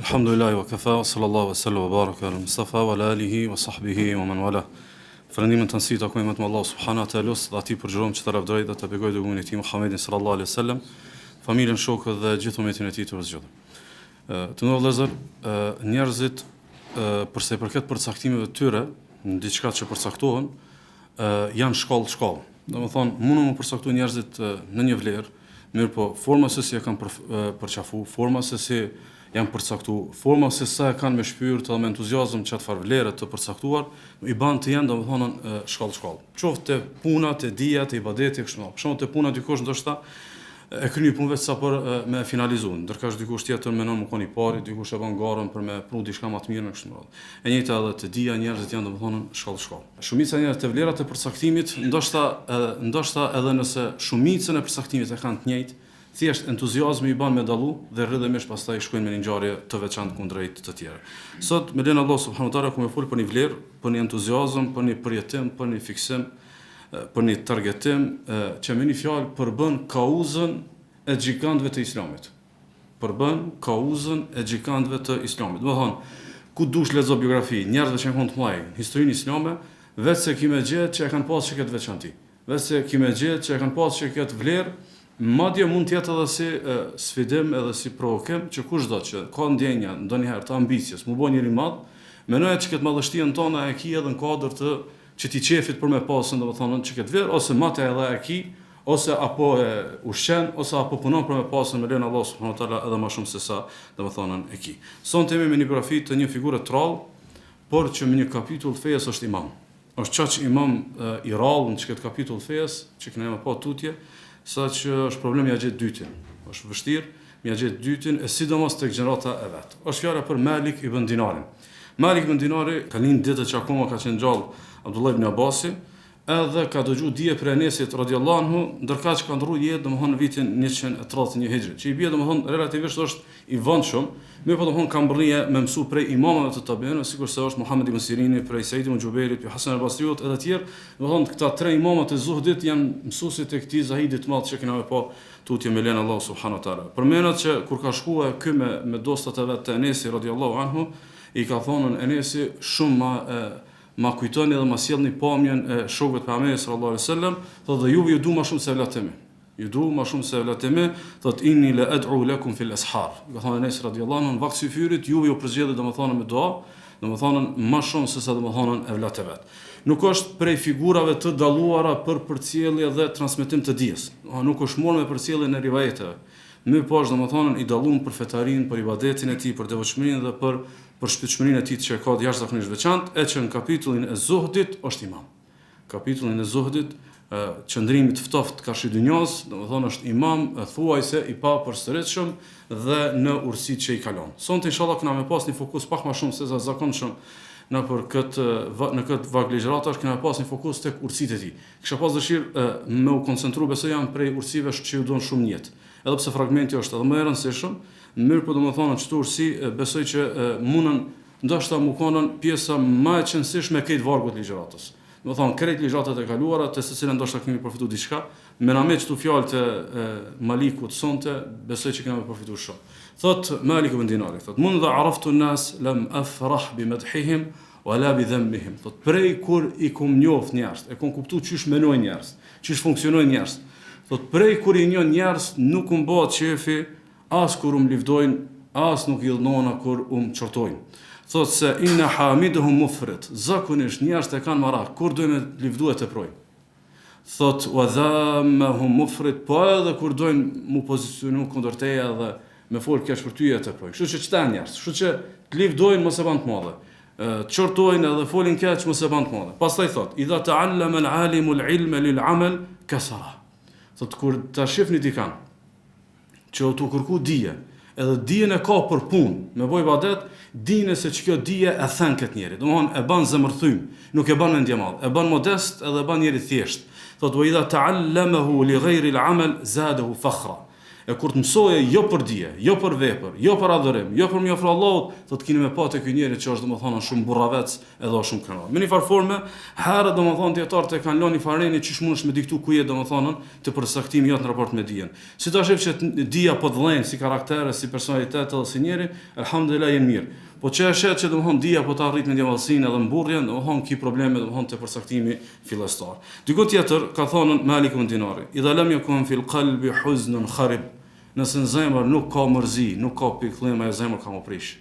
Elhamdulillahi wa kafa wa sallallahu wa sallam wa baraka ala Mustafa wa ala alihi wa sahbihi wa man wala. Falënderimi në tërësi i takojnë vetëm Allahut subhanahu wa taala, dhe atij i përgjërohem që ta lavdërojë dhe ta begojë të dërguarin e tij Muhammedin sallallahu alaihi wasallam, familjen, shokët dhe gjithë umetin e tij të përzgjedhur. Të nderuar vëllezër, njerëzit për sa i përket përcaktimeve të tyre, në diçka që përcaktohen, janë shkallë shkallë. Domethënë, mundën me u përcaktu njerëzit në një vlerë, mirëpo forma se si e kanë për, përqafu, forma se si janë përcaktu, forma se sa e kanë me shpirt edhe me entuziazëm qatë farë vlere të përcaktuar, i ban të jenë, domethënë, shkallë shkallë. Qoftë te puna, te dija, te ibadeti, kështu me radhë. Për shembull, te puna dikush ndoshta e kryen një punë veç sa për me e finalizu, ndërkaq dikush tjetër menon me kon i pari, dikush e ban garën për me pru diçka ma të mirë e kështu me radhë. E njëjta edhe te dija, njerëzit janë domethënë shkallë shkallë. Shumica e njerëzve te vlerat e përcaktimit, ndoshta ndoshta edhe nëse shumicën e përcaktimit e kanë të njëjtë, thjesht entuziazmi i ban me dallu dhe rrjedhimisht pastaj shkojnë me një ngjarje të veçantë kundrejt të tjerëve. Sot me lejen e Allahut subhanahu wa taala ku me fol për një vlerë, për një entuziazëm, për një përjetim, për një fiksim, për një targetim që me një fjalë përbën kauzën e gjigantëve të Islamit. Përbën kauzën e gjigantëve të Islamit. Domethënë, ku dush lexo biografi, njerëzve që janë konë të mëdhaj në historinë islame, veç se ki me gjetë që e kanë pasë që këtë veçanti. Veç se ki me gjetë që e kanë pasë që këtë vlerë, madje mund të jetë edhe si sfidim edhe si provokim që kushdo që ka ndjenja ndonjëherë të ambicies, mu bo njeri i madh, menoje që këtë madhështinë tënde e ki edhe në kuadër të qëtij qefit për me pasën domethënë që këtë vlerë ose mate edhe e ki ose apo e ushqen ose apo punon për me pasën me lejen e Allahut subhanahu wa taala edhe ma shumë se sa domethënë e ki. Sonte jemi me një biografi të një figure të rrallë, por që me një kapitull të fejes është imam. Është qaq imam i rrallë në qëkëtë kapitull të fejes, që kena me pa tutje, sa që është problem ja gjetë dytin. Është vështirë me ja gjetë dytin, e sidomos tek gjenerata e vet. Është fjala për Malik ibn Dinarin. Malik ibn Dinari ka lind ditët që akoma ka qenë gjallë Abdullah ibn Abasi, edhe ka dëgju dije prej Enesit radiallahu anhu, ndërkaq ka ndrru jetë domethënë në vitin 131 Hijri, që i bie domethënë relativisht është i vonshëm, mirëpo domethënë ka mbërri me mësu prej imamëve të tabiinëve, sikurse është Muhammed ibn Sirini, prej Said ibn Xhubejrit, prej Hasan al-Basriut edhe tjerë, domethënë këta tre imamat e zuhdit janë mësuesit e këtij zahidit të madh që kena me pa tutje me lejen e Allahut subhanahu wa taala. Përmendet që kur ka shkue ky me me dostat e vet te Enesi radiallahu anhu, i ka thonën Enesi shumë ma e, ma kujtoni dhe ma sjellni pamjen e shokëve të pejgamberit sallallahu alaihi wasallam, thotë dhe juve ju du ma shumë se evlatët e mi. Ju du ma shumë se evlatët e mi, thotë inni la ad'u lakum fil ashar. I ka thonë Enesi radiallahu anhu në vakt syfyrit, juve ju përzgjedhi domethënë me dua, domethënë ma shumë se sa domethënë evlatët e vet. Nuk është prej figurave të dalluara për përcjellje dhe transmetim të dijes. Nuk është marrë me përcjelljen e rivajeteve. Mirëpo është domethënë i dallum për fetarinë, për ibadetin e tij, për devotshmërinë dhe për përshpirtshmërinë e tij që e ka jashtëzakonisht veçantë, e që në kapitullin e zuhdit është imam. Kapitullin e zuhdit, qëndrimit të ftoftë karshi dynjos, domethënë është imam thuajse i papërsëritshëm dhe në urtësitë që i kalon. Sonte inshallah kena me pas një fokus pak ma shumë se sa zakonshëm nëpër këtë në këtë vag ligjëratash kena me pas një fokus tek urtësitë e tij. Kisha pas dëshirë me u koncentru, besoj janë prej urtësive që ju duhen shumë n'jetë. Edhe pse fragmenti është edhe më i rëndësishëm, mirëpo domethënë qëto urtësi besoj që mundën ndoshta mu konën pjesa më e qenësishme e krejt vargut ligjëratës. Domethënë krejt ligjëratat e kaluara, te secila ndoshta kemi përfitu diçka, me na met qëto fjalë të Malikut sonte, besoj që kena me përfitu shumë. Thot Malik ibn Dinari, thot mundhu araftu nas lam afrah bi madhihim wa la bi dhammihim. Thot prej kur i kom njoft njerëz, e kom kuptu qysh menojnë njerëz, qysh funksionojnë njerëz. Thot prej kur i njoh njerëz nuk um bëhet qefi As kur um livdojnë, as nuk idhnona kur um qortojnë. Thotë se inna hamidahum mufrit, zakonisht njerëzit e kanë marak, kur dojnë me livdu e teprojnë. Thotë wa dhammahum mufrit, po edhe kur dojnë mu pozicionu kundër teje edhe me fol keq për ty e teprojnë. Kështu që qëta janë njerëz, kështu që të livdojnë mos e ban të madhe. Të qortojnë edhe folin keq mos e ban të madhe. Pastaj thotë, idha ta'allama al-alimu al-ilma lil-amal kasara. Thotë kur ta shihni dikan që o tu kërku dije, edhe dijen e ka për punë, me bo ibadet, dine se që kjo dije e then këtë njeri, domethonë e ban zemërthym, nuk e ban mendjemadh, e ban modest edhe e ban njeri thjesht. Thotë, wa idha ta'allamahu li ghayri al-amal zadahu fakhra. E kur të mësojë jo për dije, jo për vepër, jo për adhurim, jo për m'i afru Allahut, thotë kini me pa te ky njeri që është domethënë shumë burravec edhe është shumë krenar. Me një farë forme, herët domethënë dijetarët e kanë lënë një farë reni qysh mundesh me diktu ku je domethënë te përcaktimi jot në raport me dijen. Si ta shef që dija po të vlen si karakter, si personalitet edhe si njeri, elhamdulillah je mirë. Po që e sheh që domethënë dija po ta rrit mendjemadhësinë edhe mburrjen, domethënë ki probleme domethënë te përcaktimi fillestar. Diku tjetër ka thënë Malik ibn Dinari, "Idha lam yakun fil qalbi huznun kharib." Nëse në zemër nuk ka mërzi, nuk ka pikëllim, ajo zemër ka m'u prish.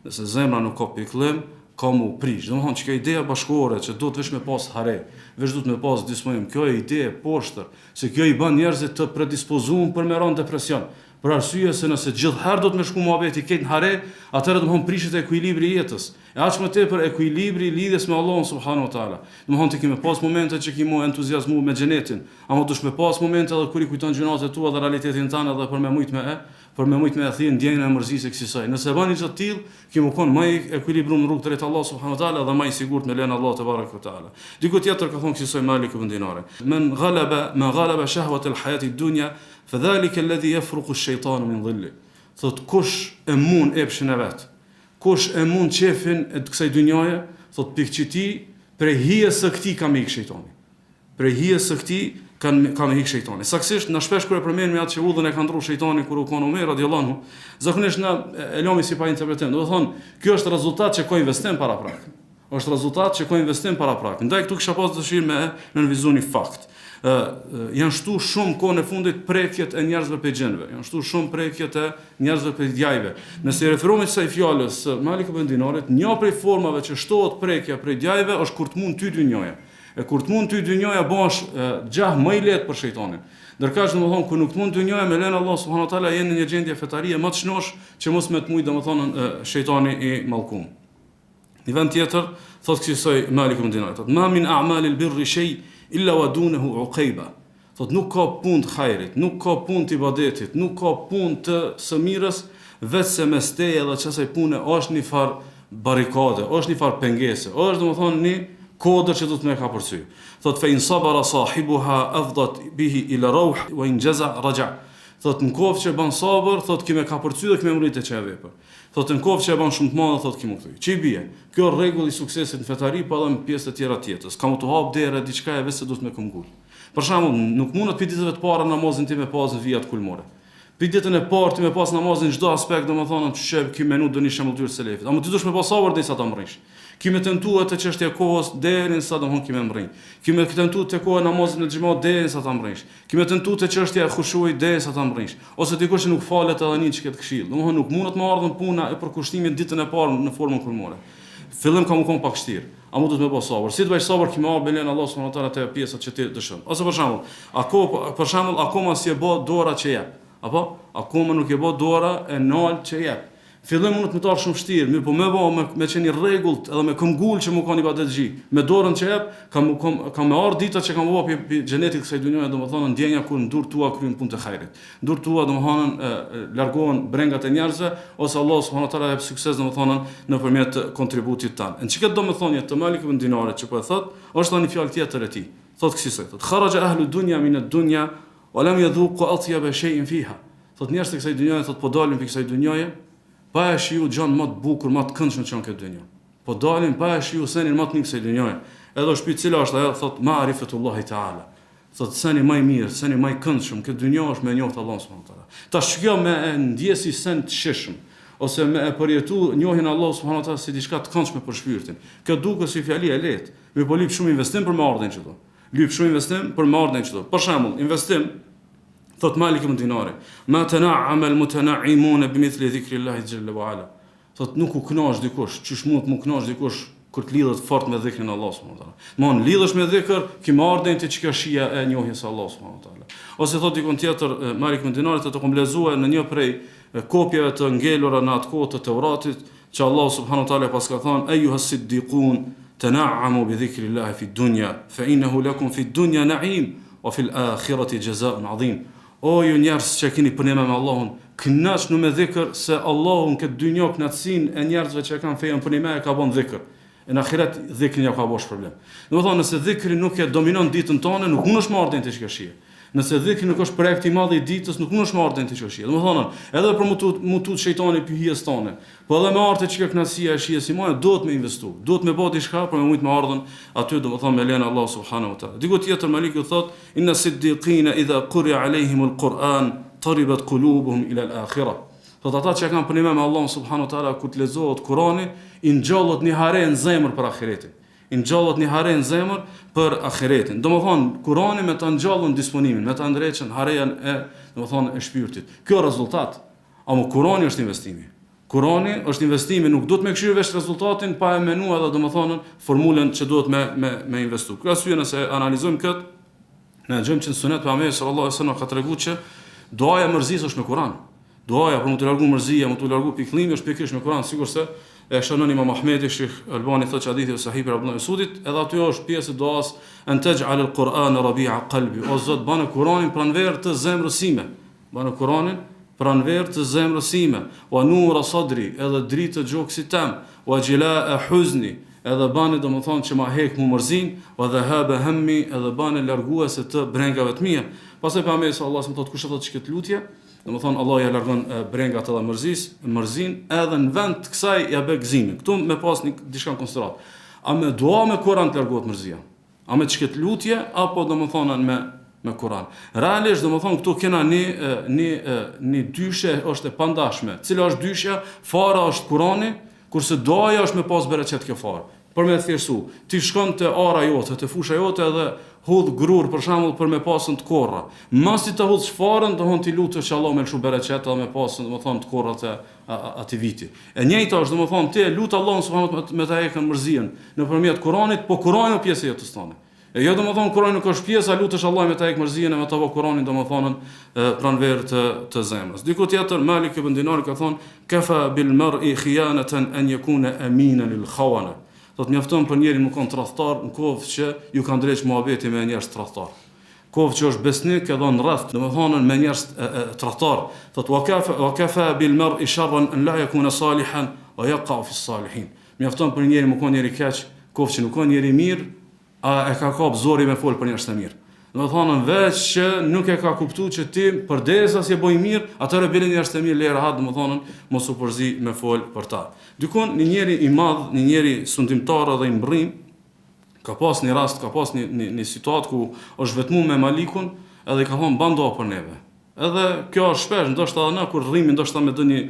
Nëse zemra nuk ka pikëllim, ka m'u prish. Domethënë që kjo ideja bashkëkohore që duhet veç me pas hare, veç duhet me pas disponim, kjo e ide e poshtër, se kjo i bën njerëzit të predispozuar për me ra në depresion. Për arsye se nëse gjithherë duhet me shku muhabeti krejt në hare, atëherë domethënë prishet ekuilibri i jetës. E aq më tepër ekuilibri i lidhjes me Allahun subhanahu wa taala. Domethënë ti ki me pas momente që ki m'u entuziazmu me xhenetin, ama duhesh me pas momente edhe kur i kujton gjynahet e tua dhe realitetin tënd edhe për me mujt me e, për me mujt me e thye ndjenjën e mërzisë e kësisaj. Nëse bën një gjë të tillë, ki me kon më i ekuilibrum në rrugë drejt Allahut subhanahu wa taala dhe më i sigurt me lejen e Allahut tebareke wa taala. Diku tjetër ka thonë kësisoj Malik ibn Dinari, Men ghalaba men ghalaba shahwat al-hayati ad-dunya, fa dhalika alladhi yafruqu ash-shaytanu min dhilli. Thotë kush e mund epshin e vet, Kush e mund qefin e kësaj dynjaje, thotë pikë qitij, prej hijes së këtij ka me ikë shejtani. Prej hijes së këtij ka ka me ikë shejtani. Saktësisht na shpesh kur e përmendim atë që udhën e ka ndrru shejtani kur u kon Omer radiallahu anhu, zakonisht na e lëmë si pa interpretim. Do të thonë, kjo është rezultat që ka investim paraprak. Është rezultat që ka investim paraprak. Ndaj këtu kisha pas dëshirë me nënvizu një fakt. Ë janë shtu shumë kohën e fundit prekjet e njerëzve prej xhinëve. Janë shtu shumë prekjet e njerëzve prej djajve. Nëse i referohemi kësaj fjalës së Malik ibn Dinarit, një prej formave që shtohet prekja prej djajve është kur të mund ty dynjaja. E kur të mund ty dynjaja bëhesh gjah më i lehtë për shejtanin. Ndërkaq domethënë kur nuk të mund dynjaja me lejen e Allahut subhanahu wa taala je në një gjendje fetarie më të shnosh që mos me të mujt domethënë shejtani i mallkum. Një vend tjetër thotë kësisoj Malik ibn Dinar, thotë ma min a'malil birri shay illa wa dunahu uqayba. Thotë nuk ka punë të hajrit, nuk ka punë të ibadetit, nuk ka punë të së mirës, veçse mes teje edhe qasaj pune është një farë barrikade, është një farë pengese, është domethënë një kodër që duhet me kapërcy. Thotë fe in sabara sahibuha afdat bihi ila rawh wa in jaza raja. Thotë në koftë që bën sabër, thotë ki me kapërcy dhe ki me mrri te qajo vepër. Thotë në koftë që e ban shumë të madhe, thotë ki m'u kthy. Që i bie? Kjo është rregull i suksesit në fetari, po edhe në pjesë të tjera të jetës. Ka me t'u hap dera diçka e veçse duhet me këmbgul. Për shembull, nuk mundet pi ditëve të para namazin ti me pas në vijat kulmore. Pi ditën e parë ti me pas namazin në çdo aspekt, domethënë që ki menu ndonjë shembulltyrë të selefit. Ama ti duhesh me pas sabër derisa ta mrrish. Ki me tentu te çështja e kohës deri sa domethënë ki me mrri. Ki me tentu te koha e namazit në xhemat deri sa ta mrrish. Ki me tentu te çështja e hushuit deri sa ta mrrish. Ose dikush që nuk falet edhe nin qëkëtë këshillë. Domethënë nuk mundet me ardhë puna e përkushtimit ditën e parë në formën kulmore. Fillim ka me kon pak vështirë. Ama duhet me bë sabër. Si të bësh sabër ki me ardhë me lejen e Allahut subhanahu wa taala te pjesa që ti dëshiron. Ose për shembull, ako për shembull akoma s'je bë dora që jep. Apo akoma nuk je bë dora e naltë që jep. Fillim mundet me t'ardhë shumë vështirë, mirëpo me bo, me, me qenë i rregullt edhe me këmbgul që me kanë ibadetxhi, me dorën që jep, ka me, ka, ka me ardhë dita që ka me bo pi, pi xhenetit kësaj dynjaje, domethënë ndjenja kur në durë tua kryen punë të hajrit. Në durë tua, domethënë, largohen brengat e njerëzve, ose Allah subhanahu wa taala jep sukses, domethënë, nëpërmjet kontributit tand. Në qëkëtë domethënie të Malik ibn Dinarit që po e thot, është edhe një fjalë tjetër e tij. Thot kësisoj, thot, kharaja ahlu dunya min ad-dunya wa lam yadhuqu atyaba shay'in fiha. Thotë njerëzit e kësaj dynjaje thotë po dalin prej kësaj dynjaje pa e shiju gjanë më të bukur, më të këndshme që janë këtë dynja. Po dalin pa e shiju senin më të mirë kësaj dynjaje. Edhe është pyet cila është ajo, thotë ma'rifetullahi ta'ala. Thotë seni më i mirë, seni më i këndshëm këtë dynja është me njohtë Allahun subhanahu wa taala. Tash kjo me e ndje si sen të shijshëm ose me e përjetu njohjen e Allahut subhanahu wa taala si diçka të këndshme për shpirtin. Kjo duket si fjali e lehtë, mirëpo lyp shumë investim për me ardhë qëtu. Lyp shumë investim për me ardhë qëtu. Për shembull, investim Thot Malik ibn Dinari, "Ma tana'ama al-mutana'imuna bimithli dhikri Allahi jalla wa ala." Thot nuk u kënaq dikush, qysh mund të m'u kënaq dikush kur të lidhet fort me dhikrin e Allahut subhanahu wa taala. Mon lidhesh me dhikr, ki me ardhë te qikjo shija e njohjes së Allahut subhanahu wa taala. Ose thot dikun tjetër Malik ibn Dinari thotë kom lexuar në një prej kopjeve të ngelura në atë kohë të Teuratit, Që Allahu subhanahu wa taala paska thënë, Ejuha siddiqun, tena'amu bi dhikrillahi fi dunya, fa innahu lakum fi dunya na'im, wa fil akhirati jazaa'un 'adhim. O ju njerëz që keni përnjëmend me Allahun, kënaqnu me dhikr se Allahu në këtë dynja kënaqësinë e njerëzve që e kanë fejën përnjëmend e ka bën dhikr. E në ahiret dhikrin ja ka bo shpërblim. Domethënë nëse dhikri nuk e dominon ditën tënde, nuk mundesh me ardhë te qikjo shije. Nëse dhikri nuk është projekt i madh i ditës, nuk mundesh me ardhë te kjo shije. Domethënë, edhe për mu tut, mu tut shejtani pi hijes tane, po edhe me ardhë te qikjo kënaqësia e shijes imanit, duhet me investu, duhet me bo diçka për me mujt me ardhën aty, domethënë me lejen e Allahut subhanahu wa taala. Diku tjetër Maliku thotë, inna siddiqina idha quri'a alejhim al-Quran taribat qulubuhum ila al-akhirah. Thotë ata që e kanë përnime me Allahun subhanahu wa taala kur të lexohet Kurani, i ngjallet një hare në zemër për ahiretin. I ngjallet një hare në zemër për ahiretin. Domethënë, Kurani me ta ngjallun disponimin, me ta ndreqën harejen e, domethënë, e shpirtit. Kjo rezultat. Amo Kurani është investimi. Kurani është investimi, nuk duhet me kqyr veç rezultatin pa e menu edhe domethënë formulën që duhet me me me investu. Kjo arsye nëse analizojmë këtë, ne gjejmë që në sunet pejgamberi sallallahu alajhi wasallam ka treguar që duaja e mërzisë është me Kur'an. Duaja për me t'u largu mërzia, me t'u largu pikëllimi është pikërisht me Kur'an, sikurse e shënon Imam Ahmedi, Shejh Albani thotë që hadithi është sahih prej Abdullah Mesudit, edhe aty është pjesë e duas en texh'al al-Qur'an rabi'a qalbi. O Zot, bane Kur'anin pranverë të zemrës sime. Bane Kur'anin pranverë të zemrës sime. Wa nura sadri, edhe dritë të gjoksit tem. Wa xhila'a huzni, edhe bane domethënë që ma hek mu mërzinë, wa dhahaba hammi, edhe bane larguese të brengave të mia. Pastaj pejgamberi sallallahu alajhi wasallam thotë kush e thotë këtë lutje, Domethënë Allahu ja largon brengat edhe mërzis, mërzinë, edhe në vend të kësaj ja bën gëzimin. Këtu me pas një diçka në konsideratë. A me dua me Kur'an të largohet mërzia? A me qët lutje apo domethënë me me Kur'an? Realisht domethënë këtu kena një një një dyshe është e pandashme. Cila është dyshja? Fara është Kur'ani, kurse duaja është me pas bereqet kjo farë. Për me thjeshtu, ti shkon te ara jote, te fusha jote edhe hudh grurë për shembull për me pasën të korra. Masi të hudhsh farën, domethonë ti lutesh që Allahu me lëshu bereqet edhe me pasën, domethonë të korrat e atij viti. E njëjta është, domethonë ti e lut Allahun subhanahu me ta hekën mërzinë nëpërmjet Kuranit, po Kurani është pjesë e jetës tënde. E jo domethënë Kurani nuk është pjesë, a lutesh Allahun me ta hek mërzinë e me ta bë Kuranin domethënë pranverë të të zemrës. Diku tjetër Malik ibn Dinar ka thonë kafa bil mar'i khiyanatan an yakuna aminan lil khawana. Thotë mjafton për njerin me kon tradhtar në kohë që ju ka ndreq muhabeti me njerëz tradhtar. Kohë që është besnik edhe në rreth, domethënë me njerëz tradhtar. Thotë wa kafa wa kafa bil mar'i sharran an la yakuna salihan wa yaqa fi salihin. Mjafton për njerin me kon njeri keq, kohë që nuk ka njeri mirë, A e ka kap zori me fol për njerëz të mirë. Domethonë veç që nuk e ka kuptu që ti përderisa s'je bo i mirë, atëherë bile njerëz të mirë le rahat, domethonë mos u përzi me fol për ta. Dikun një njeri i madh, një njeri sundimtar edhe i mbrrim, ka pas një rast, ka pas një një, një situatë ku është vetmu me Malikun edhe i ka thonë ban dua për neve. Edhe kjo është shpesh, ndoshta edhe na kur rrimi ndoshta me ndonjë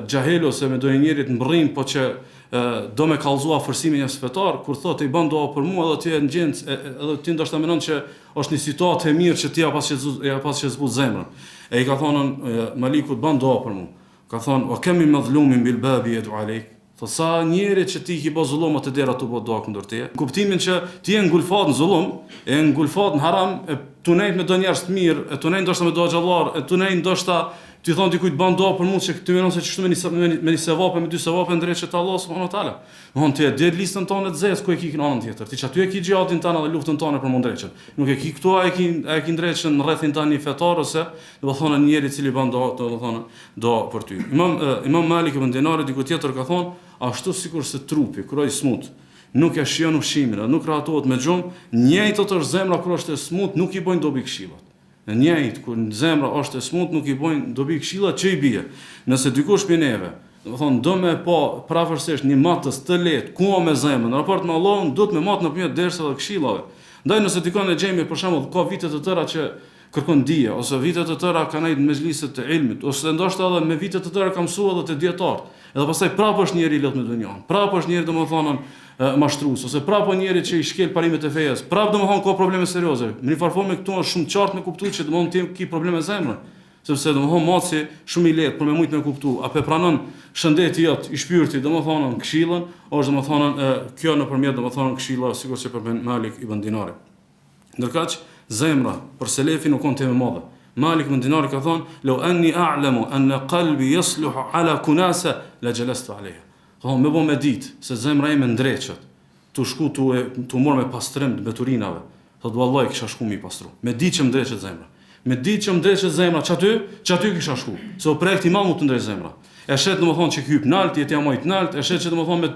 xhahil ose me ndonjë njeri të mbrrim, po që e, do me kallzu afërsi me njerëz fetar, kur thotë i ban dua për mua edhe ti e ndjen edhe ti ndoshta menon që është një situatë e mirë që ti ja pas që ja pas që zbut zemrën. E i ka thonë Malikut ban dua për mua. Ka thonë, "Wa kam min madhlumin bil babi yad'u alejk?" Thotë sa njeri që ti i ki bo zullum te dera tu bo dua kundër teje, në kuptimin që ti je ngulfat në zullum, e ngulfat në haram, e tu nejt me do njerëz të mirë, e tu nejt ndoshta me do hoxhallar, e tu nejt ndoshta tu i thonë dikujt ban dua për mua që ti menon se qështu me një me një, me një sevape, me dy sevape ndreqet te Allahu subhanahu wa taala. Domthon ti e di listën tënde të zezë ku e ki në anën tjetër. Ti qaty e ki xhihadin tënd dhe luftën tënde për m'u ndreqën. Nuk e ki këtu a e ki a e ki ndreqën në rrethin tënd një fetar ose do të thonë një njeri i cili ban dua, do të thonë Dua për ty. Imam Imam Malik ibn Dinari diku tjetër ka thonë, ashtu sikurse trupi kur është i smut, nuk e shijon ushqimin dhe nuk rahatohet me gjumë, njëjtë është zemra kur është e smut, nuk i bojnë dobi këshillat. Njëjtë kur zemra është e smut, nuk i bojnë dobi këshillat që i bie. Nëse dikush prej neve, domethonë do me pa prafërsisht një matës të lehtë ku o me zemrën në raport me Allahun, duhet me mat nëpërmjet derseve dhe këshillave. Ndaj nëse dikon e gjejmë për shembull ka vite të tëra që kërkon dije, ose vite të tëra ka nejt në mexhlise të ilmit, ose ndoshta edhe me vite të tëra ka mësuar edhe te dijetarët. Edhe pastaj prapë është njeri i lidhur me dunjan. Prapë është njeri domethënë mashtrues, ose prapë njeri që i shkel parimet e fesë. Prapë domethënë ka probleme serioze. Në një farë forme këtu është shumë qartë me kuptu që domethënë ti ki probleme me zemrën. Sepse domethënë matësi shumë i lehtë për me mujt me kuptu, a pe pranon shëndeti jot i shpirtit, domethënë këshillën, është domethënë kjo nëpërmjet domethënë këshillave sikur që përmend Malik ibn Dinari. Ndërkaq, zemra për selefin u kon temë e madhe. Malik ibn Dinari ka thonë, "Law anni a'lamu anna qalbi yasluhu ala kunasa la jalastu alayha." Ka thonë, me bo me ditë se zemra ime ndreqet, tu shku tu e tu marr me pastrim të mbeturinave. Thotë, wallahi kisha shku me i pastru. Me ditë që më ndreqet zemra. Me ditë që më ndreqet zemra qaty, qaty kisha shku. Se o projekt i madh mu të ndreq zemra. E shet domethonë që hyp nalt, je ti majt nalt, e shet që domethonë me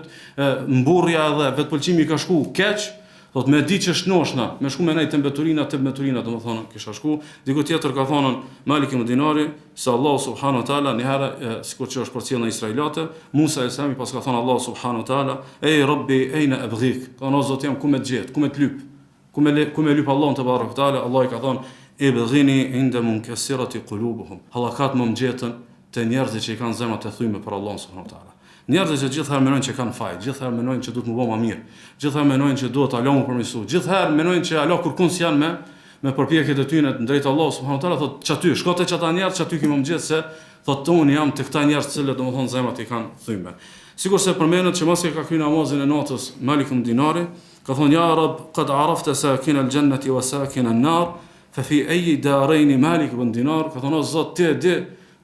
mburrja edhe vetëpëlqimi ka shku keq. Thot me di që shnoshna, me shku me nejt te mbeturina, te mbeturina, domethonë, kisha shku. Diku tjetër ka thonë Malik ibn Dinari se Allahu subhanahu wa taala një herë sikur që është përcjellë në Israilate, Musa alejhi selam i paska thonë Allahu subhanahu wa taala, ej Rabbi ejne ebghik, ka thonë o Zot jem ku me të gjet, ku me të lyp, ku me ku me lyp Allahun tebareke ve teala, Allahu i ka thonë ibghini inde munkesirati kulubuhum. Hallakat më gjetën te njerëzit që i kanë zemrat e thyme për Allahun subhanahu wa taala. Njerëzit që gjithherë menojnë që kanë faj, gjithherë menojnë që duhet mu bo ma mirë, gjithherë menojnë që duhet hala mu përmirësu, gjithherë menojnë që hala kurkun s'janë me me përpjekjet e tyre drejt Allahut subhanahu wa taala thotë qaty shko te qata njerëz qaty ki me më gjetë se thotë unë jam te këta njerëz të cilët domethënë zemrat i kanë thyme. Sikurse përmendet që masi e ka kry namazin e natës Malik ibn Dinari, ka thonë ja Rab qad arafta sakin al-jannati wa sakin an-nar fa fi ayi darain Malik ibn Dinar, ka thonë o Zot ti e di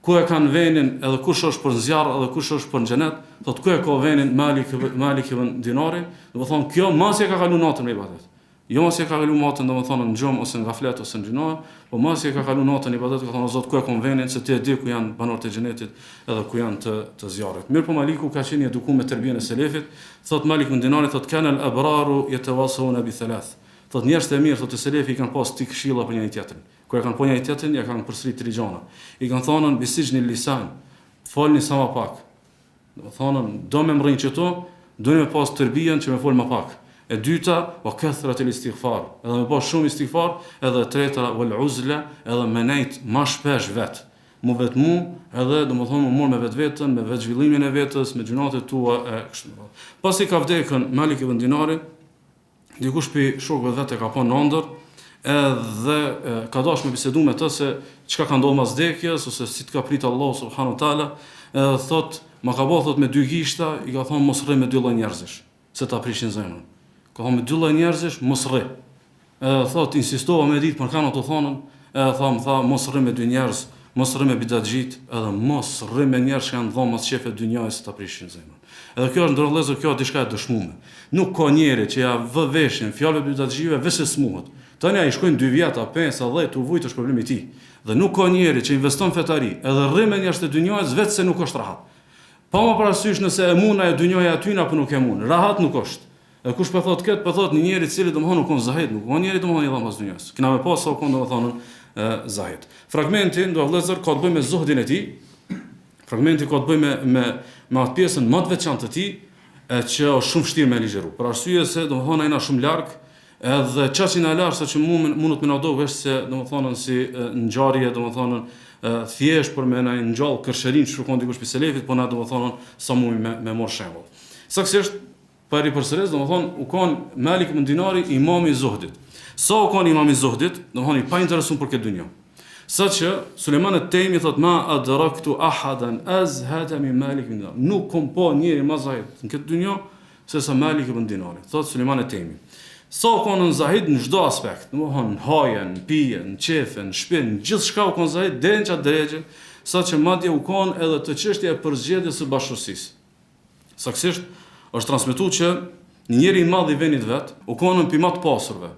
Ku e kanë venin edhe kush është për në zjarr edhe kush është për në xhenet, thotë ku e ka venin Malik Malik ibn Dinari, domethonë kjo masi e ka kalu natën me ibadet. Jo masi e ka kalu natën domethonë në gjumë ose në gaflet ose në gjynahe, po masi e ka kalu natën në ibadet, ka thonë o Zot ku e kam venin se ti e di ku janë banorët e xhenetit edhe ku janë të të zjarrit. Mirëpo Maliku ka qenë i edukuar me terbijen e selefit, thotë Malik ibn Dinari thotë kana al abraru yatawasawna bi thalath. Thotë njerëzit e mirë thotë selefi i kanë pas tri këshilla për njëri tjetrin. Kur e kanë pa njëri tjetrin, ja kanë përsërit tri gjana. I kanë thënë bisixhni lisan, folni sa ma pak. Domethonë, do me mrri qëtu, do me pas tërbijen që me fol ma pak. E dyta, wa kathrat el istighfar, edhe me pas shumë istighfar, edhe e treta wal uzla, edhe me nejt ma shpesh vet. Mu vetmu, edhe domethonë mu marr me vetveten, me vetë zhvillimin e vetes, me gjynahet e tua e kështu me radhë. Pasi ka vdekën Malik ibn Dinari, dikush prej shokëve vet e ka pa në ëndër, edhe ka dash me bisedu me të se çka ka ndodhur mas vdekjes ose si të ka prit Allahu subhanahu wa taala, edhe thot, ma ka bo thot me dy gishta, i ka thonë mos rri me dy lloj njerëzish, se ta prishin zemrën. Ka thonë me dy lloj njerëzish mos rri. Edhe thot insistova me ditë për kanë ato thonën, edhe tha më tha mos rri me dy njerëz, mos rri me bidatxhit, edhe mos rri me njerëz që janë dhonë mas qefe dynjasë se ta prishin zemrën. Edhe kjo është të nderuar vëllezër, kjo është diçka e dëshmume. Nuk ka njeri që ja vë veshin fjalëve të bidatxhive veç se smuhet. Tani a i shkojnë 2 vjet, a 5, a 10, tu vujt është problemi i tij. Dhe nuk ka njeri që investon fetari, edhe rri me njerëz të dynjasë veç se nuk është rahat. Pa marrë parasysh nëse e mund ajo dynjaja aty apo nuk e mund. Rahat nuk është. Edhe kush po thotë këtë, po thotë një njeri i cili domethënë u kon zahid, nuk u kon njeri domethënë i dhënë pas dynjasë. Kena me pa sa u kon domethënë zahid. Fragmenti, të nderuar vëllezër, ka të bëjë me zuhdin e tij, Fragmenti ka të bëjë me me me atë pjesën më të veçantë të tij, e që është shumë vështirë me ligjëru. Për arsye se domethënë jena shumë larg, edhe qaq jena larg sa që mund mundet me na dok veç se domethënë si ngjarje domethënë thjesht për me na ngjall kërshërinë që shkon dikush prej selefit, po na domethënë sa mund me me marr shembull. Saksisht Po e ripërsëris, domethënë, u kon Malik ibn Dinari imami i zuhdit. Sa u kon imami i zuhdit, domethënë i painteresuar për këtë dynja. Sa që Sulejman et-Tejmi thot ma adraktu ahadan azhada min Malik ibn Dinar. Nuk kom pa njeri ma zahid në këtë dynja se sa Malik ibn Dinari, thot Sulejman et-Tejmi. Sa u kon zahid në çdo aspekt, domethënë në haje, në pije, në qefe, në shtëpi, në gjithçka u kon zahid deri në çat derexhe, sa që madje u kon edhe te çështja e përzgjedhjes së bashkëshortësisë. Saktësisht, është transmetu që një njeri i madh i venit vet, u konën pi ma të pasurve,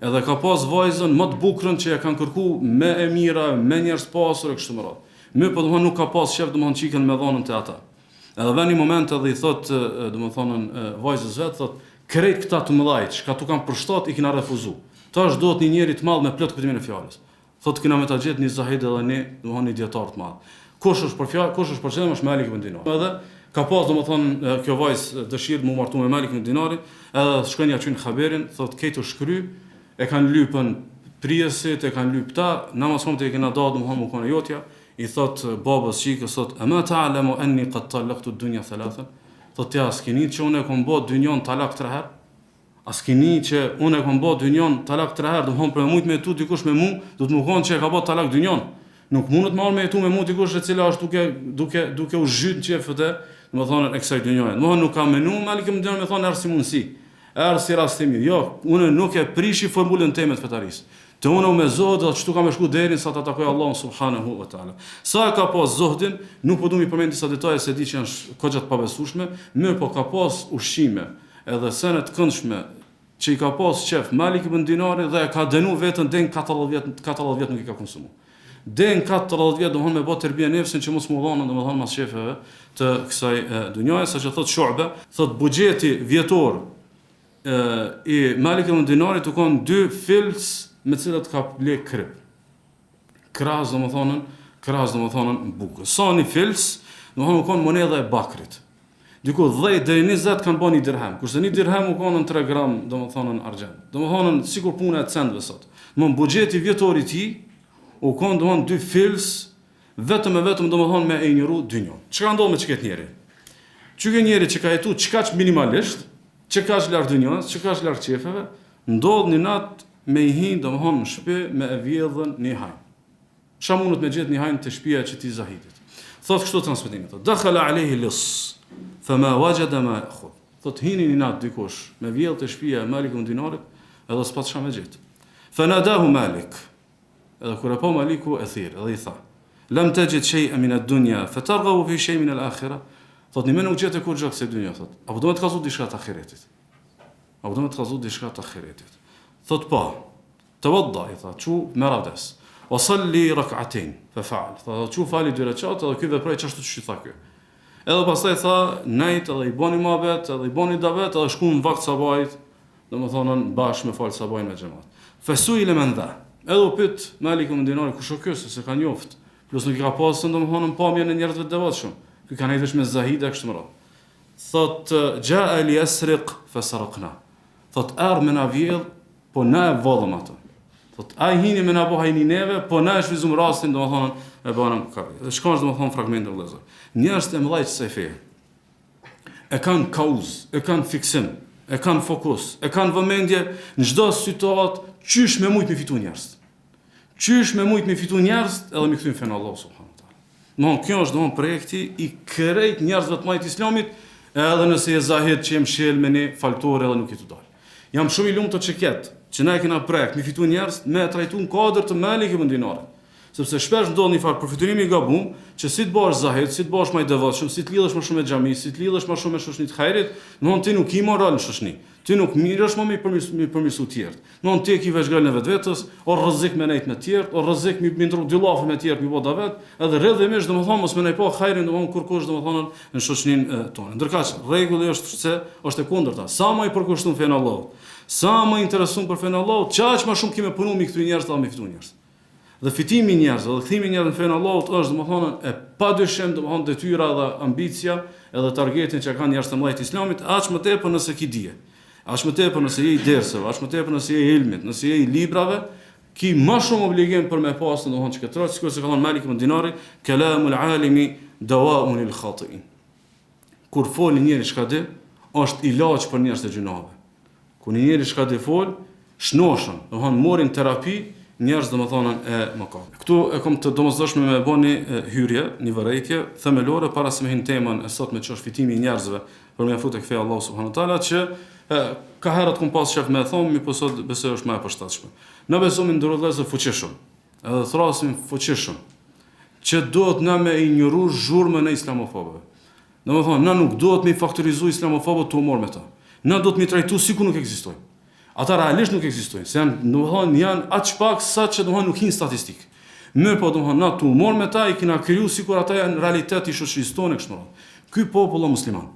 edhe ka pas vajzën më të bukurën që e kanë kërku me emira, me njerëz të pasur e kështu me radhë. Mirëpo domethënë nuk ka pas qef domethënë çikën me dhonën te ata. Edhe vjen një moment edhe i thot domethënë vajzës vet thot krejt këta të mëdhaj çka t'u kanë përshtat i kena refuzu. Tash duhet një njeri të madh me plot kuptimin e fjalës. Thotë kena me ta gjetë një zahid edhe një, domethënë një dijetar të madh. Kush është për fjalë, kush është për qëllim është Malik ibn Dinar. Edhe ka pas domethënë kjo vajzë dëshirë mu martu me Malik ibn Dinarin, edhe shkojnë ja çojnë haberin, thotë krejt është kry, e kanë lypën prijësit, e kanë lyp ta, na mas e kena da domethënë mu konë jotja, i thot babës çikës, thot, ema ta'lemu enni kad talaktu dunja thalathan, thot ti a s'ke ni që unë e kom bo dynjon talak tre herë, A s'ke ni që unë e kom bo dynjon talak tre herë, domethonë për me mujt me jetu dikush me mu, duhet me konë që e ka bo talak dynjon. Nuk mundet me ardhë me jetu me mu dikush e cila është duke, duke, duke u zhyt në qefet e, domethonë, e kësaj dynjoje. Domethonë, nuk ka menu Malik ibn Dinar me thonë erdh si mundësi, erdh si rast i mirë. Jo, unë nuk e prishi formulën teme të fetarisë. Te unë u me zuhd dhe qëtu kam me shku deri sa ta takoj Allahun subhanahu wa taala. Sa e ka pas zuhdin, nuk po du mi përmend disa detaje se di që janë goxha të pabesueshme, mirëpo ka pas ushqime, edhe sene të këndshme që i ka pas qef Malik ibn Dinari dhe e ka dënu veten deri në 40 vjet, 40 vjet nuk i ka konsumu. Deri në 40 vjet domthon me bë terbije nefsin që mos mu dhënë domthon mas qefeve të kësaj dunjaje, sa që thot Shu'be, thot buxheti vjetor. i Malik ibn Dinarit u kon dy fils me të cilat ka ble krip. Krahas domethënë, krahas domethënë bukës. Sa një fils, domethënë u kon monedha e bakrit. Diku 10 deri 20 kanë bën një dirhem, kurse një dirhem u kon në 3 gram, domethënë argjend. Domethënë sikur puna e centëve sot. Domethënë buxheti vjetor i tij u kon domethënë dy fils vetëm e vetëm domethënë me e injoru dynjon. Çka ndodh me qëket njeri? Qyke njeri që ka jetu qikaq minimalisht, qikaq larg dynjos, qikaq larg qefeve, ndodh një natë me i hi domethënë në shtëpi me e vjedhën një hajn. Çka mundet me gjetë një hajn te shpia e qëtij zahidit? Thotë kështu transmetimi, thotë, Dakhala alejhi lis, fa ma wajada ma ya'khudh. Thotë hini një natë dikush me vjedh te shpia e Malik ibn Dinarit, edhe s'pat çka me gjetë. Fa nadahu Malik. Edhe kur e pa Maliku e thirr edhe i tha, Lam tajid shay'an min ad-dunya, fa targhabu fi shay min al-akhirah? Thotë njëmend nuk gjete kurrgjë kësaj dynja, thotë. Apo do me të kallzu diçka të ahiretit? Apo do me të kallzu diçka të ahiretit? Thotë po. Tawadda, i tha, çu merr avdes. Wa salli rak'atain, fa fa'al. Tha, çu fali dy rekat edhe ky veproi qashtu qysh i tha ky. Edhe pastaj tha, nejt edhe i boni muhabet, edhe i boni davet, edhe shku në vakt sabahit, Domethënë bashkë me fal sabahin me xhemat. Fesuile men dha. Edhe u pyet Malik ibn Dinari kush o ky se s'e ka njoft. Plus nuk i ka pasur domethënë pamjen e njerëzve të devotshëm. Ky ka nejt veç me zahida kështu me radhë. Thot jaa li yasriq fa saraqna. Thot erdh me na vjedh, po na e vodhëm atë. Thot ai hini me na bo hajni neve, po na e shfrytëzum rastin, domethënë e bënëm kabi. Dhe çka është domethënë fragmenti vëllezër. Njerëzit e mëdhaj të kësaj feje e kanë kauzë, e kanë fiksim, e kanë fokus, e kanë vëmendje në çdo situatë qysh me mujt me fitu njerëz. Qysh me mujt me fitu njerëz edhe me kthy në fenë Allahut subhanahu wa taala. Domthon kjo është domthon projekti i krejt njerëzve të mëdhaj të Islamit, edhe nëse je zahid që je mshel me një faltore edhe nuk je tu dal. Jam shumë i lumtur që ketë, që na e kena projekt me fitu njerëz me e trajtu në kuadër të Malik ibn Dinarit. Sepse shpesh ndodh një farë përfytyrimi i gabum, që si të bëhesh zahid, si të bëhesh më i devotshëm, si të lidhesh më shumë me xhami, si të lidhesh më shumë me shoqni të hajrit, domthon ti nuk ki moral në shoqni. Ti nuk mirresh më me me përmirësu tjerët. Domthon ti e ki veç grelën e vetvetes, o rrezik me nejt me tjerët, o rrezik me mi ndrru dy llafe me tjerët mi bo davet, edhe rrjedhimisht domthon mos me na pa hajrin domthon kurkush domthon në shoqninë tonë. Ndërkaq rregulli është se është e kundërta. Sa më i përkushtum fenë Allahut, sa më i interesum për fenë Allahut, qaq më shumë ki me punu mi kthy njerëz dhe mi fitu njerëz. Dhe fitimi i njerëzve dhe kthimi i njerëzve në fenë e Allahut është domethënë e padyshim domethënë detyra dhe ambicia edhe targetin që kanë njerëzit e mëdhenj të Islamit, aq më tepër nëse ki dije. Aq më tepër nëse je i derseve, aq më tepër nëse je i ilmit, nëse je i librave, ki më shumë obligim për me pasë domethënë që këtë rol, sikurse ka thënë Malik ibn Dinari, kelamul alimi dawaun lil khatiin. Kur fol një njeri çka di, është ilaç për njerëzit e gjynaheve. Kur një njeri çka di fol, shnoshen, domethënë morin terapi njerëz domethënë e mëkatit. Këtu e kam të domosdoshme me bo një hyrje, një vërejtje themelore para se me hi në temën e sotme që është fitimi i njerëzve për me afru tek feja e Allahut subhanahu wa taala që e, ka herët kom pas qef me e thonë, mirëpo sot besoj është më e përshtatshme. Na besojmë nderuar vëllezër fuqishëm, edhe thrasim fuqishëm që duhet na me injoru zhurmën e islamofobëve. Domethënë, na nuk duhet me i faktorizu islamofobët tu u marrë me ta. Na duhet me i trajtu sikur nuk ekzistojnë. Ata realisht nuk ekzistojnë, se janë, domethënë, janë aq pak sa që domethënë nuk hinë n'statistikë. Mirëpo, domethënë, na tu u marrë me ta i kena kriju sikur ata janë realitet i shoqërisë tonë e kështu me radhë. Ky popull o musliman.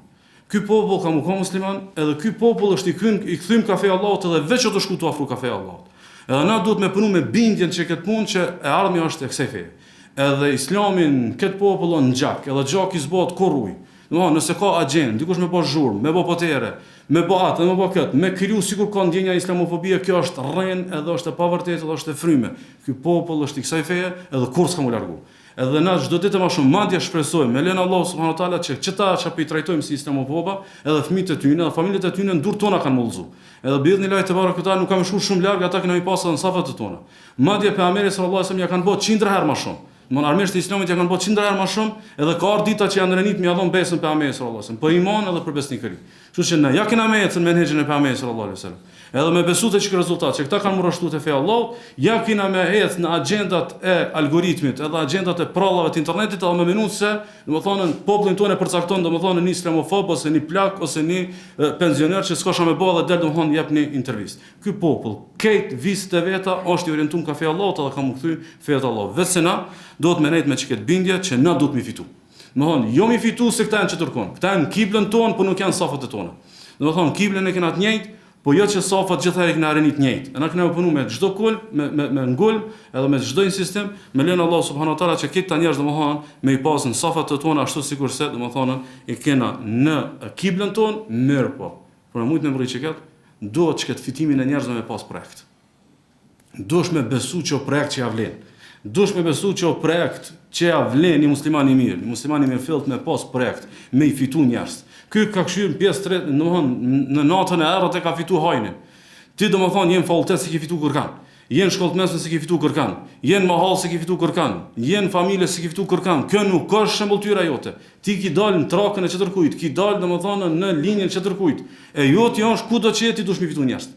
Ky popull ka mu kon musliman, edhe ky popull është i kthym i kthym ka feja e Allahut edhe veç o tu shku tu afru ka feja e Allahut. Edhe na duhet me punu me bindjen që këtë punë që e ardhmja është e kësaj feje. Edhe Islami në këtë popull o në gjak, edhe gjaki s'bohet kurrë ujë. Domethënë, nëse ka agjendë, dikush me bo zhurmë, me bo potere, me bo atë, dhe me bo këtë, me kriju sikur ka ndjenja islamofobie, kjo është rrenë, edhe është e pavërtetë, edhe është e fryme. Ky popull është i kësaj feje, edhe kurrë s'ka mu largu. Edhe na çdo ditë e ma shumë madje shpresojmë me lejen e Allahut subhanahu wa taala që qëta që po i trajtojmë si islamofoba, edhe fëmijët e tyne, edhe familjet e tyne në durë tona kanë mu lëzu. Edhe biidhnilahi tebareke ve teala nuk ka me shku shumë larg, ata kena mi pas edhe në safat e tona. Madje pejgamberit sallallahu alejhi ve sellem ja kanë bo qindra herë ma shumë. Domthon armiqtë e Islamit ja kanë bo qindra herë ma shumë, edhe ka ardhur dita që janë renit me ja dhon besën pejgamberit sallallahu alejhi ve sellem, për iman edhe për besnikëri. Kështu që na ja kena me ecën menhexhin e pejgamberit sallallahu alejhi ve sellem. Edhe me besu te qiky rezultat që këta kanë mu rreshtu te feja e Allahut, ja kena me ecë në agjendat e algoritmit, edhe agjendat e prallave të internetit, edhe me menu se, domethënë, popullin tonë e përcakton domethënë një islamofob ose një plak ose një pensioner që s'ka çka me bë dhe del domethënë jep një intervistë. Ky popull, krejt viset e veta është i orientum ka feja e Allahut edhe ka mu kthy feja e Allahut. Veç se na duhet me nejt me qëket bindje që na duhet mi fitu. Domethonë, jo mi fitu se këta janë qetërkun. Këta janë n'kiblën tonë, po nuk janë n'safat e tona. Domethonë, kiblën e kena të njëjtë, Po jo që safat gjithherë i kena renit njëjtë. E na kena punu me çdo kulm, me me me ngulm, edhe me çdo insistim, me lejen e Allahut subhanahu wa taala që këta njerëz domethënë me i pas në safat të tona ashtu sikurse domethënë i kena në kiblën tonë, mirëpo. Për me mujt me mrri qëkët, duhet që këtë fitimin e njerëzve me pas projekt. Duhesh me besu që o projekt që ja vlen. Duhesh me besu që o projekt që ja vlen një musliman i mirë, një musliman i mirëfillt me pas projekt, me i fitu njerëz. Ky ka kqyr në pjesë tre, domethënë në natën e errët e ka fitu hajnin. Ti domethënë je në fakultet s'i ke fitu kërkan. Je në shkollë të mesme s'i ke fitu kërkan. Je në mahallë s'i ke fitu kërkan. Je në familje s'i ke fitu kërkan. Kjo nuk është shembulltyra jote. Ti ki dalë në trakën e qetërkujt, ki dalë domethënë në linjën e qetërkujt. E jotja është kudo që je ti duhesh me fitu njerëz.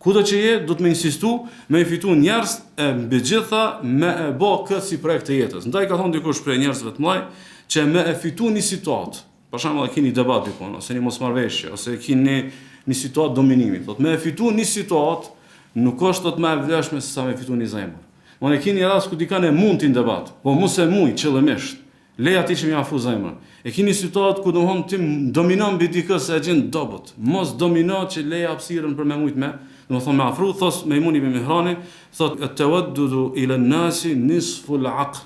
Kudo që je, duhet me insistu, me i fitu njerëz e mbi gjitha me e bo këtë si projekt të jetës. Ndaj ka thonë dikush prej njerëzve të mëdhaj që me e fitu një situatë, për shembull e keni debat dikun ose një mosmarrëveshje ose e keni një situatë dominimi, thotë me e fitu një situatë nuk është thotë më e vlefshme se sa me fitu një zemër. Mon e keni rast ku dikan e mund ti në debat, po mos e muj qëllimisht. Leja atij që me ia afru zemrën. E ki një situatë ku domthon ti dominon mbi dikë se e gjen dobët. Mos domino që leja hapësirën për me mujt me, domethënë me afru, thot Mejmun ibn Mihrani, thot et-tawaddudu ila an-nasi nisfu al-aql.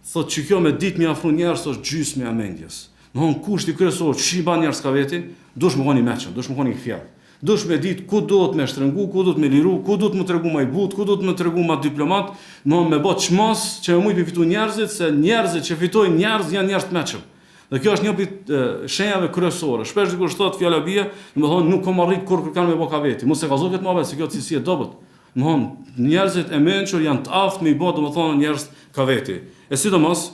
Thot që kjo me ditë me afru njerëz është gjysma e mendjes. Domthon kushti kryesor që i ban njerëz ka veti, duhesh me kon i meçëm, duhesh me kon i kthjellët. Duhesh me ditë ku duhet me shtrëngu, ku duhet me liru, ku duhet me tregu ma i butë, ku duhet me tregu ma diplomat, domethënë me bo çmos që me mujt me fitu njerëzit, se njerëzit që fitojnë njerëz janë njerëz të meçëm. Dhe kjo është një prej shenjave kryesore. Shpesh dikush thotë fjala bie, domethënë nuk kam arrit kurrë kërkan me bo ka veti. Mos e kallzo këtë muhabet se kjo cilësi e dobët. Domethënë njerëzit e mençur janë të aftë me i bo domethënë njerëz ka veti. E sidomos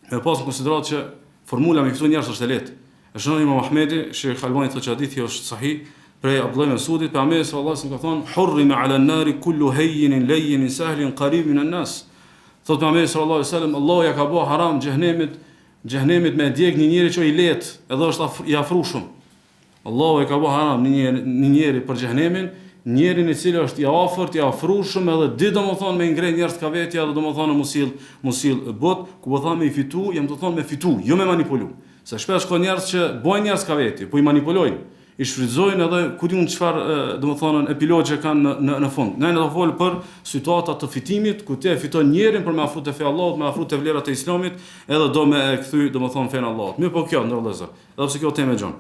me pas në konsideratë që formula me fitu njerëz është e lehtë. E shënon Imam Ahmedi, Shejh Albani thotë që hadithi është sahih, prej Abdullah ibn Mesudit, pejgamberi sallallahu alajhi wasallam ka thonë hurrima ala an-nari kullu hayyinin layyinin sahlin qarib min an-nas. Thotë pejgamberi sallallahu alajhi wasallam, Allahu ja ka bë haram xhehenemit, xhehenemit me djeg një njeri që i lehtë, edhe është af, i afrushëm. Allahu e ka bë haram një njeri, një njeri për xhehenemin, njerin i cili është i afërt, i afrushëm edhe di domethënë me ngre njerëz ka vetja edhe domethënë mu sill, mu sill but, ku po tham me i fitu, jam tu thonë me fitu, jo me manipulu. Se shpesh ka njerëz që bojnë njerëz ka veti, po i manipulojnë, i shfrytëzojnë edhe ku di unë çfarë domethënë epilogje kanë në në në fund. Ne do fol për situata të fitimit ku ti e fiton njerin për me afru te feja e Allahut, me afru te vlerat e Islamit, edhe do me e kthy domethënë fenë e Allahut. Mirëpo kjo, ndër vëllezër, Edhe pse kjo temë e gjon.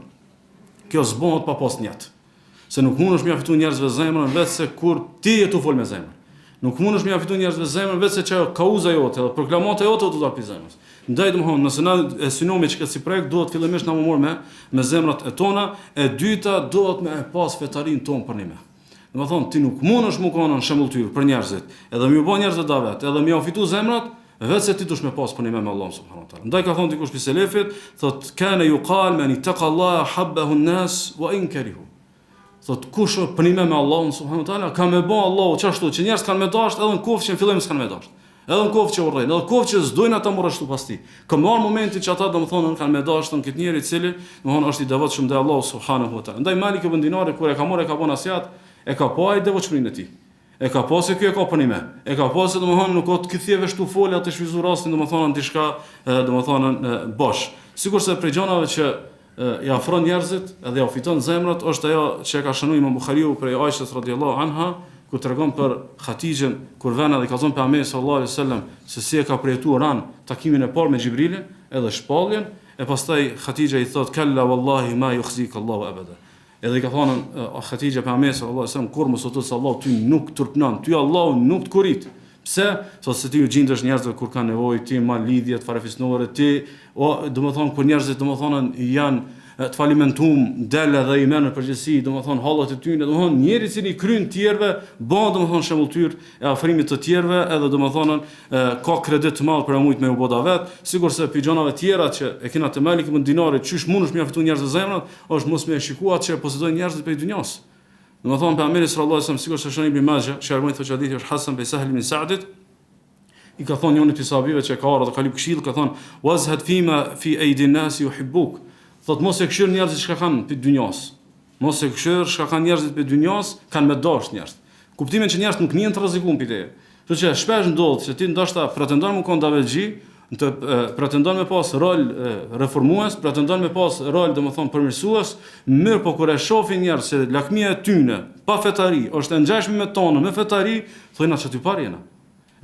Kjo s'bohet pa pas nijet. Se nuk mundesh me ja fitu njerëzve zemrën veç se kur ti je tu fol me zemër. Nuk mundesh me ja fitu njerëzve zemrën veç se qajo kauza jote edhe proklamata jote do të dalë pi zemrës. Ndaj domthon, nëse na e synojmë që këtë si projekt, duhet fillimisht na mu marr me me zemrat e tona, e dyta duhet me e pas fetarinë tonë përnime. Domethënë, ti nuk mundesh mu konë në shembulltyrë për njerëzit, edhe me ju bo njerëzve davet, edhe me jau fitu zemrat, veç se ti dush me pas përnime me Allahun subhanahu wa taala. Ndaj ka thonë dikush prej selefit, thot kana yuqal man ittaqa Allah habbahu an-nas wa in karihu. Thot kush është përnime me Allahun subhanahu wa taala, ka me bo Allahu qashtu që njerëz kanë me dasht edhe në koftë që në fillim s'kanë me dasht. Edhe në koftë që urrejnë, edhe në koftë që s'dojnë ata mu rreshtu pas tij. Ka me ardh momenti që ata domethënë kanë me dashtë këtë njeri i cili domethënë është i devotshëm ndaj Allahut subhanahu wa taala. Ndaj Malik ibn Dinari kur e ka marrë e ka bo nasihat, e ka pa ai devotshmërinë e tij. E ka pa se ky e ka përnime. E ka pa se domethënë nuk o të thjesht veç tu folë atë shfrytzu rastin domethënë diçka domethënë bosh. Sikurse prej gjanave që i afron njerëzit edhe ja fiton zemrat është ajo që e ka shënuar Imam Buhariu prej Aishës radhiyallahu anha ku tregon për Hatixhen kur vjen edhe i kallzon pejgamberit sallallahu alaihi wasallam se si e ka përjetuar ran takimin e parë me Xhibrilin edhe shpalljen e pastaj Hatixha i thot kalla wallahi ma yukhzika Allahu abada Edhe i ka thënë Hatixha pejgamberit sallallahu alajhi wasallam kurrë mos u tut se Allahu ty nuk turpnon, ty Allahu nuk të korit. Pse? Thotë se ti ju gjindesh njerëzve kur kanë nevojë, ti ma lidhjet farefisnore, ti o domethënë kur njerëzit domethënë janë të falimentum, del edhe i merr në përgjegjësi, domethënë hallet e tyre, domethënë njeri i cili i kryen tjerëve, bën domethënë shembulltyrë e afrimit të tjerëve, edhe domethënë ka kredit të madh për e mujt me u bo davet, sikurse pi gjanave tjera që e kena te Malik ibn Dinari, qysh mundesh me ja fitu njerëzve zemrat, është mos me e shiku atë që e posedojnë njerëzit prej dynjas. Domethënë pejgamberi sallallahu alajhi wasallam sikur se shënon Ibn Majah, që Albani thotë që hadithi është hasan prej Sahl ibn Sa'dit, i ka thonë njërit prej sahabive që ka ardhur dhe ka lyp këshillë, ka thonë wazhad fima fi aidi nas yuhibbuk. Thot mos e kqyr njerëzit çka kanë prej dynjas. Mos e kqyr çka kanë njerëzit prej dynjas, kanë me dasht njerëzit. Kuptimin që njerëzit nuk nihen të rrezikuar prej teje. Kështu që shpesh ndodh që ti ndoshta pretendon mu kon davetxhi, Të pretendon me pas rol reformues, pretendon me pas rol, domethënë, përmirësues, mirëpo kur e shohin njerëz se lakmia e tyne pa fetari është e ngjashme me tonën me fetari, thonë na qaty parë jena.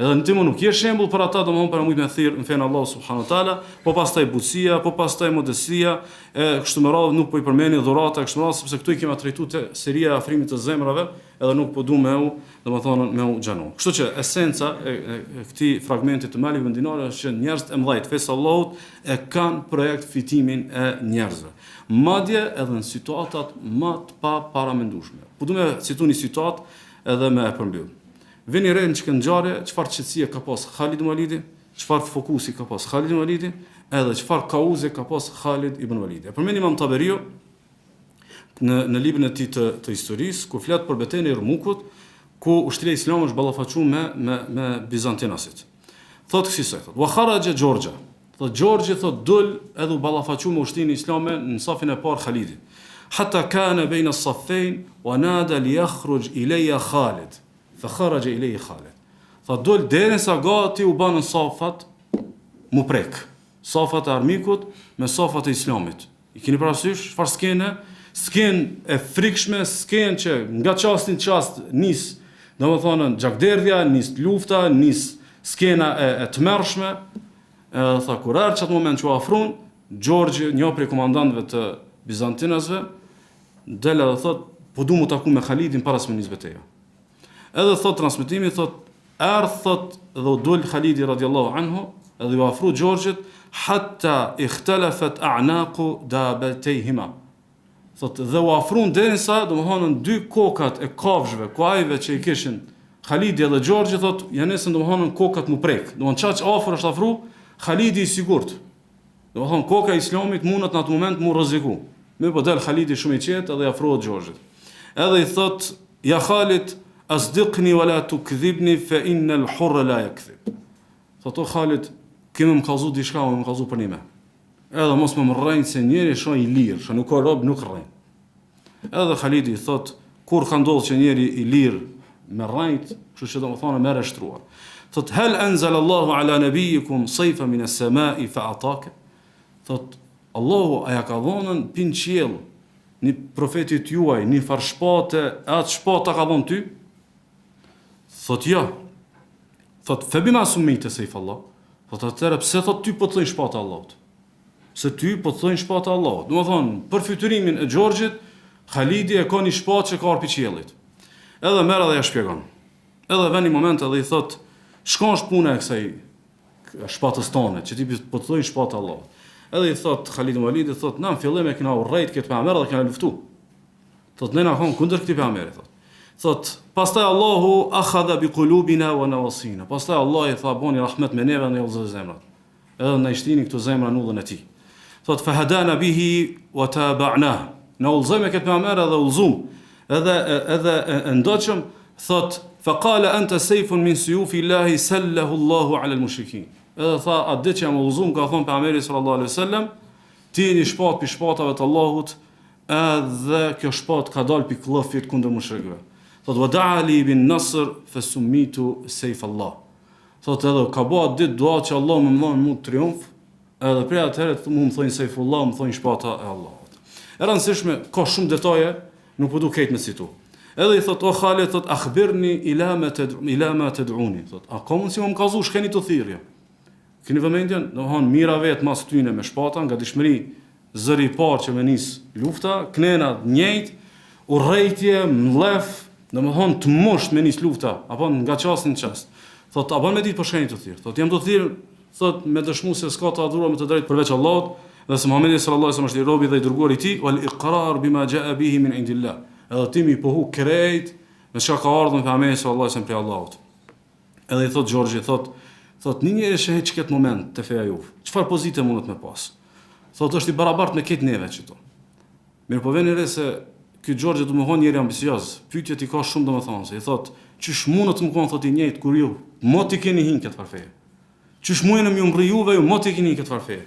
Edhe në ti më nuk je shembull për ata, domethënë për me mujt me thirr në fenë Allahu subhanahu wa taala, po pastaj butësia, po pastaj modestia, e kështu me radhë nuk po i përmeni dhurata e kështu me radhë sepse këto i kemi trajtu te seria e afrimit të zemrave, edhe nuk po du me u, domethënë me u gjanu. Kështu që esenca e, e, e këtij fragmenti të Malik ibn Dinarit është që njerëzit e mëdhenj të fesë së Allahut e kanë projekt fitimin e njerëzve. Madje edhe në situatat më të paparamendueshme. Po du me citu një situatë edhe me e përmbyll. Vini re në qëkëtë ngjarje, çfarë qetësie ka pas Khalid ibn Walidi, çfarë fokusi ka pas Khalid ibn Walidi, edhe çfarë kauze ka pas Khalid ibn Walidi. E përmend Imam Taberiu në në librin e tij të të historisë, ku flet për betejën e Jermukut, ku ushtria islame është ballafaqu me me me bizantinasit. Thotë kësisoj, thotë, "Wa kharaja Gjorgja." Thotë Gjorgji thotë dul edhe u ballafaqu me ushtrinë islame në safin e parë Khalidit. Hatta kana bejna as-saffejn wa nada li yakhruj ilayya Khalid. Fa kharaja ilayhi Khalid. Tha dul derisa gati u banën safat mu prek. Safat e armikut me safat e islamit. I keni parasysh çfarë skene? Skenë e frikshme, skenë që nga çasti në çast nis, domethënë gjakderdhja, nis lufta, nis skena e, e tmerrshme. Edhe tha kur erdh qat moment që u afrun, Gjorgji, një prej komandantëve të bizantinasve, del edhe thot, po du mu taku me Khalidin para se me nis beteja. Edhe thot transmetimi thot erdh thot dhe u dul Khalidi radiallahu anhu edhe ju afru Gjorgjit hatta ikhtalafat a'naqu dabatayhima. Thot dhe u afrun derisa domethënë dy kokat e kafshëve, kuajve që i kishin Khalidi edhe Gjorgji thot janë nisën domethënë kokat mu prek. Domethënë qaq afër është afru Khalidi i sigurt. Domethënë koka e Islamit mundet në atë moment mu rreziku. Mirëpo del Khalidi shumë i qetë edhe i afrohet Gjorgjit. Edhe i thot Ja Khalid, asdiqni wa la tukdhibni fe innel hurre la jekdhib. Thot o Khalid, ke me më kallzu diçka, me më kallzu përnime. Edhe mos me më rrejt se njeri që i lirë, që nuk o rob, nuk rrejt. Edhe Khalidi i thot, kur ka ndodhë që njeri i lirë me rrejt, kështu që domethonë merre shtruar. Thot, hel enzal Allahu ala nebijikum sejfen mine semai fa atake? Thot, Allahu a ja ka dhonën pi n'qiell një profetit juaj një farë shpate e atë shpatë ta ka dhonë ty? Thot jo. Thot fe bima summite sejf Allah. Thot atëherë pse thot ty po të thojnë shpata Allahut? Se ty po të thojnë shpata Allahut. Domethonë, për fytyrimin e Gjorgjit, Khalidi e ka një shpatë që ka ardh pi qiellit. Edhe merr edhe ja shpjegon. Edhe vjen një moment edhe i thot, çka është puna e kësaj shpatës tone, që ty po të thojnë shpata Allahut. Edhe i thot Khalid ibn Walidi thot, na në fillim e kena urrejt këtë pejgamber dhe kena luftu. Thot ne na kon kundër këtij pejgamberi thot. Thot, pastaj Allahu akhadha bi qulubina wa nawasina. Pastaj Allahu i tha boni rahmet me neve na udhëzoi zemrat. Edhe na i shtini këto zemra në udhën e tij. Thot fa hadana bihi wa taba'na. Na udhëzoi me këtë pejgamber edhe udhëzum. Edhe edhe e ndoqëm thot fa qala anta sayfun min suyufi Allahi sallahu Allahu ala al-mushrikin. Edhe tha atë ditë që jam udhëzum ka thon pejgamberi sallallahu alaihi wasallam ti je një shpatë pi shpatave të Allahut edhe kjo shpatë ka dalë pi këllëfit kundër mushrikëve. Thot wa da'a li bin nasr fa summitu sayf Allah. Thotë edhe ka bo atë ditë dua që Allahu me më dhonë mu triumf, edhe prej atëherë mu më thonë Sejfullah, më thonë shpata e Allahut. E rëndësishme, ka shumë detaje, nuk po du krejt me citu. Edhe i thot o Khalid, thot akhbirni ila ma tad ila ma tad'uni, thot a ka mundësi me më kallzu çka jeni tu thirrje. Keni vëmendjen, domethonë mijëra vet mas tyne me shpata, nga dëshmëri zëri i parë që me nis lufta, knena njëjt, urrejtje, mllef, domethonë të musht me nis lufta, apo nga çasti në çast. Thot, a bën me ditë po çka jeni tu thirr? Thot, jam tu thirr, thot me dëshmu se s'ka të adhuruar me të drejtë përveç Allahut dhe se Muhamedi sallallahu alaihi wasallam është i robi dhe i dërguari i tij, wal iqrar bima jaa bihi min indillah. Edhe ti mi pohu krejt me çka ka ardhur pejgamberi sallallahu alaihi wasallam prej Allahut. Edhe i thot Gjorgji, thot, thot një njeri që hin këtë moment te feja juve, çfarë pozite mundet me pas? Thot është i barabart me krejt neve qëtu. Mirëpo veni re se ky Gjorgji do me thonë njeri ambicioz, pyetjet i ka shumë domethënëse, i thot, qysh mundet me konë thot i njëjtë kur ju moti keni hin këtë farë feje. Qysh mujnë me ju mrri juve, ju moti keni hin këtë farë feje.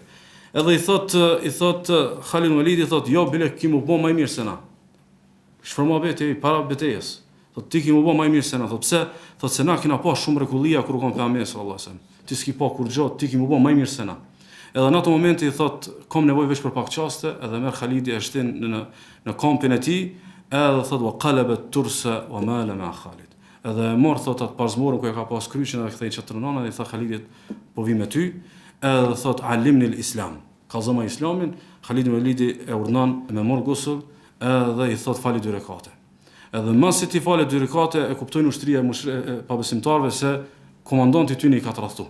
Edhe i thot, i thot Khalid Walidi thot, jo bile ki mu bo ma i mirë se na. Çfarë muhabeti para betejës? Thot ti ki mu bo ma i mirë se na. Thot pse? Thot se na kena pa shumë mrekullia kur u kon pejgamberi sallallahu alajhi wasallam. Ti s'ki pa kurgjo, ti ki m'u bo ma i mirë se na. Edhe në ato momente i thot, kom nevojë veç për pak çaste, edhe merr Khalidi e shtin në në kampin e tij, edhe thot wa qalaba tursa wa mala ma Khalid. Edhe e mor thot atë parzmoren ku e ka pas kryqin edhe kthej n'qetër anë edhe i tha Khalidit po vi me ty, edhe thot alimni l-islam. Kallzoma islamin, Khalid ibn Walidi e urdhnon me marr gusull edhe i thot fali dy rekate. Edhe masi t'i falë dy rekate e kuptojnë ushtria e, mushri, e pabesimtarëve se komandanti i tyne i ka tradhtu.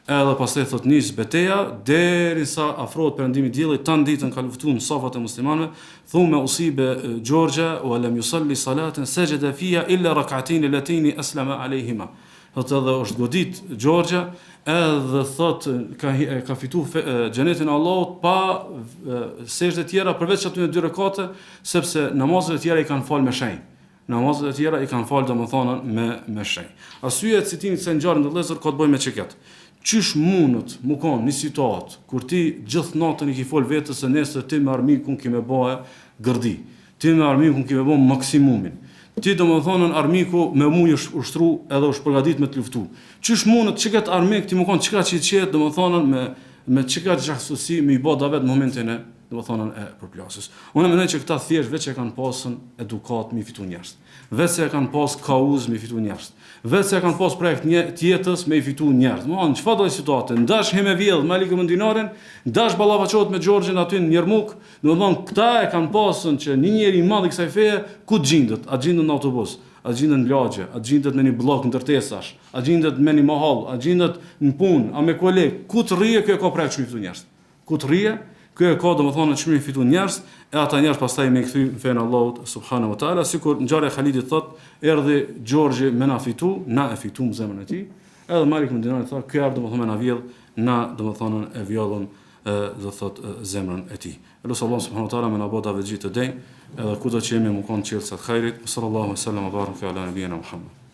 Edhe pastaj thot nis beteja derisa afrohet perëndimi i diellit tan ditën ka luftu në safat e muslimanëve, thumme usibe Xhorxha wa lam yusalli salaten sajada fiha illa rak'atayn allatayn aslama alayhima. Thot edhe është godit Xhorxha edhe thot ka ka fitu xhenetin e Allahut pa sexhde tjera përveç atyre dy rekate sepse namazet e tjera i kanë fal me shenjë. Namazet e tjera i kanë falë domethënë me me shenjë. Arsyeja e citimit kësaj ngjarje vëllezër ka të bëjë me qëket. Qysh mundet mu kon një situatë kur ti gjithë natën i ki fol vetes se nesër ti me armikun ki me ba gërdi. Ti me armikun ki me bo maksimumin. Ti domethënë armiku me mu është ushtru edhe është përgatit me të luftu. Qysh mundet qëket armik ti mu kon qikaq i qetë domethënë me me qikaq gjakftohtësi me i bë davet në momentin e domethënë e përplasjes. Unë mendoj që këta thjesht veç e kanë pasën edukatë mi fitu njerëz. Veç se e kanë pas kauzë mi fitu njerëz. Veç se e kanë pas projekt një t'jetës me i fitu njerëz. Më në çfarë do situate, ndash he me vjedh Malik ibn Dinarin, ndash ballafaqohet me Xhorxhin aty në Jermuk, domethënë këta e kanë pasën që një njeri i madh i kësaj feje ku gjindet, a gjindet në autobus, a gjindet në lagje, a gjindet në një bllok ndërtesash, a gjindet me një mahall, a gjindet në punë, a me koleg, ku të rrije ky e ka projekt që mi fitu njerëz. Ku të rrije, ky e ka domethënë që me fitu njerëz, e ata njerëz pastaj me i kthy në fenë e Allahut subhanahu wa taala, sikur ngjarja e Halidit thot, erdhi Xhorxhi me na fitu, na e fitum zemrën e tij, edhe Malik ibn Dinari tha, ky erdhi domethënë me na vjedh, na domethënë e vjellëm do thot zemrën e tij. E lus Allahun subhanahu wa taala me na bë davetxhi të denjë, edhe kudo që jemi me kon çelësa të hajrit. Sallallahu alaihi wasallam wa baraka ala nabiyina Muhammad.